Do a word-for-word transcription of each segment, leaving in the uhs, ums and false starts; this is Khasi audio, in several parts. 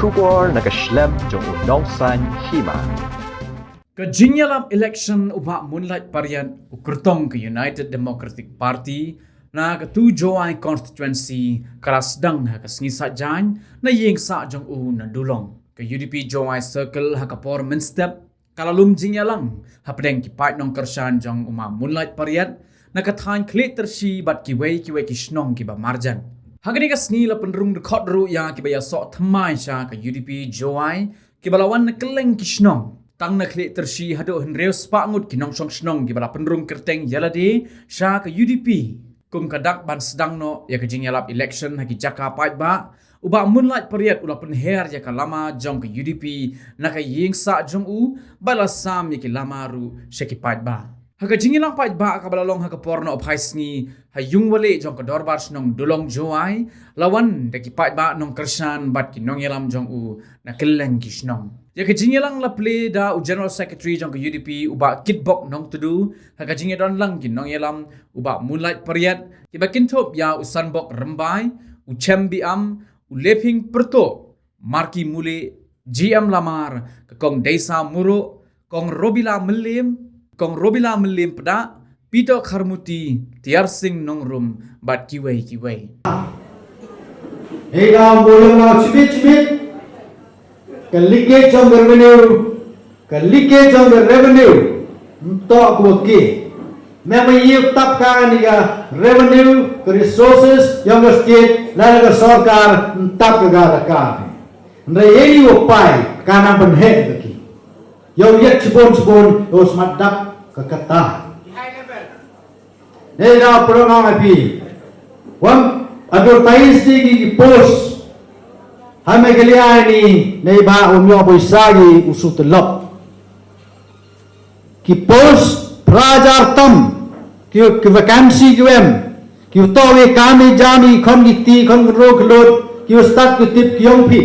Khubor na ka shlem jong u Nongsaiñ Hima. Ka jingïalap election u Bah Moonlight Pariat, u kyrtong ka United Democratic Party na ka tu Jowai constituency, ka la sdang ha ka sngi Saitjaiñ na ïing sah jong u na Dulong. Ka U D P Jowai Circle ha ka por mynstep ka la lum jingïalang hapdeng ki paid nongkyrshan jong u Ma Moonlight Pariat na ka thaiñ Khliehtyrshi bad kiwei kiwei ki shnong kiba marjan. Ha kane ka sngi la pynrung dkhot ruh ïa kiba ïasoh thymmai sha ka U D P Jowai, kiba la wan na kylleng ki shnong. Tang na Khliehtyrshi haduh hynriew spah ngut ki nongshong shnong kiba la pynrung kyrteng ïalade sha ka U D P. Kum ka dak ban sdang noh ïa ka jingïalap election ha ki jaka paidbah, u Bah Moonlight Pariat u la pynher ïa ka lama jong ka U D P na ka ïing sah jong u, bad la sam ïa ki lama ruh sha ki paidbah. Ha ka jingïalang paidbah kaba la long ha ka por nohphai sngi ha ïungwaleh jong ka Dorbar Shnong Dulong Jowai, la wan da ki paidbah nongkyrshan bad ki nongïalam jong u na kylleng ki shnong. Ïa ka jingïalang la plie da u General Secretary jong ka U D P, u Bah Kitbok Nongtdu, ha ka jingïadonlang ki nongïalam u Bah Moonlight Pariat, kiba kynthup ïa u Sanbok Rymbai, u Chem Biam, u Lephing Pyrtuh, Marki Muli, G M Lamar, ka Kong Deisa Muruk, Kong Robila Mylliem, Kong Robila Mylliem Pdah, Pito Kharmuti, Tiar Singh Nongrum, bad kiwei kiwei. Hei da mbolong na chimit chimit, ka leakage jong ka revenue, ka leakage jong ka revenue, ntok ko ki. Me ma yu tap ka ni ka revenue, ka resources, jong ka state, la ka sorkar, ntap ka ga ka. Nda ye yu pai, ka nang pynhek ka ki. Ïa u ïat chibun chibun, ïa u smat dap ka kata. Nei da pynlong ïa phi. Wan advertise ki ki post. Ha Meghalaya ni nei ba u ñiuh pisa ki u shu tylok. Ki post phra hajar tam ki ki vacancy ki em. Ki u to wi kam i jam i khon ki kti khon ki rok lut ki u stad ki tip ki ong phi.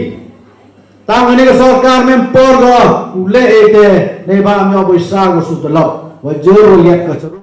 Tang kane ka sorkar mem por ko u leh ïa te nei ba ñiuh pisa ko shu tylok. Wa jur wa liat ka shu.